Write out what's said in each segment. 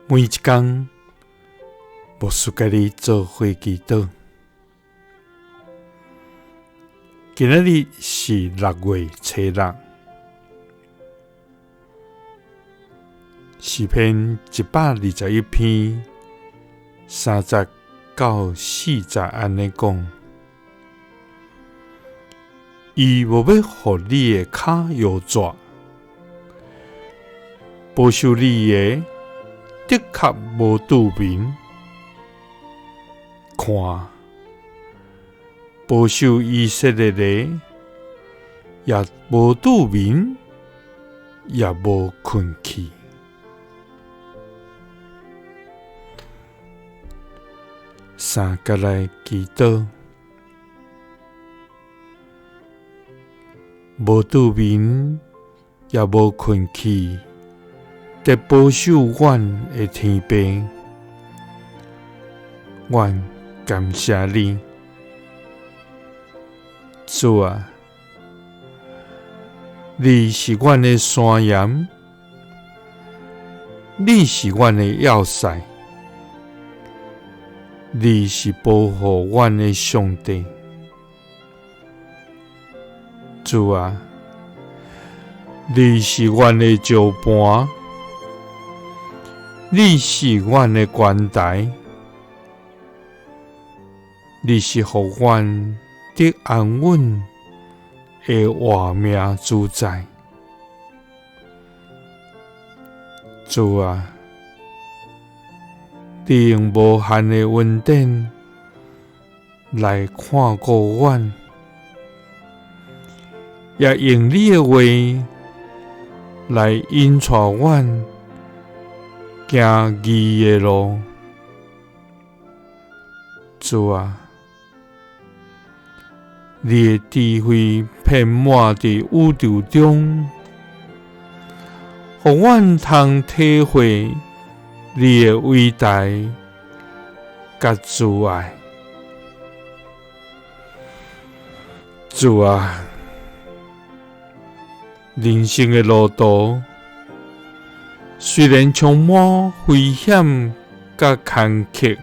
每一工，牧師佮你做伙祈禱。今仔日是6月初6，詩篇121篇3節到4節按呢講：伊無欲予你的跤搖逝，保守你的，的確無拄眠。看，保守以色列的，也無拄眠，也無睏去。三佮來祈禱，無拄眠，也無睏去，佇保守阮的天父，阮感謝你，主啊，你是阮的山岩，你是阮的要塞，你是保護阮的上帝，主啊，你是阮的石盤，你是阮的關台，你是予阮得安穩的活命主宰。主啊，你用無限的恩典來看顧阮，也用你的話來引帶阮行義的路。主啊，你的智慧遍滿佇宇宙中，予阮通體會你的偉大佮慈愛。主啊，人生的路途雖然充滿危險佮坎坷，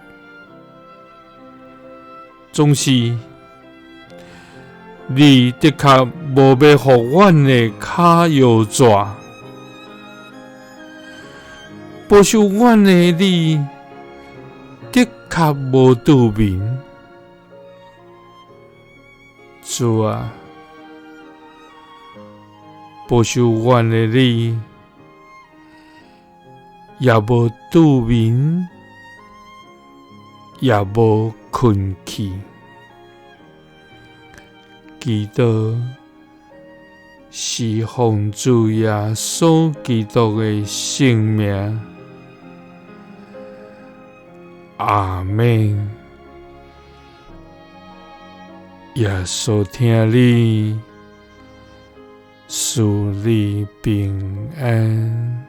總是你的確無欲予阮的跤搖逝，保守阮的你的確無拄眠。主啊，保守阮的你也無拄眠，也無睏去。祈禱是奉主耶穌基督的聖名，阿們。耶穌疼你，賜你平安。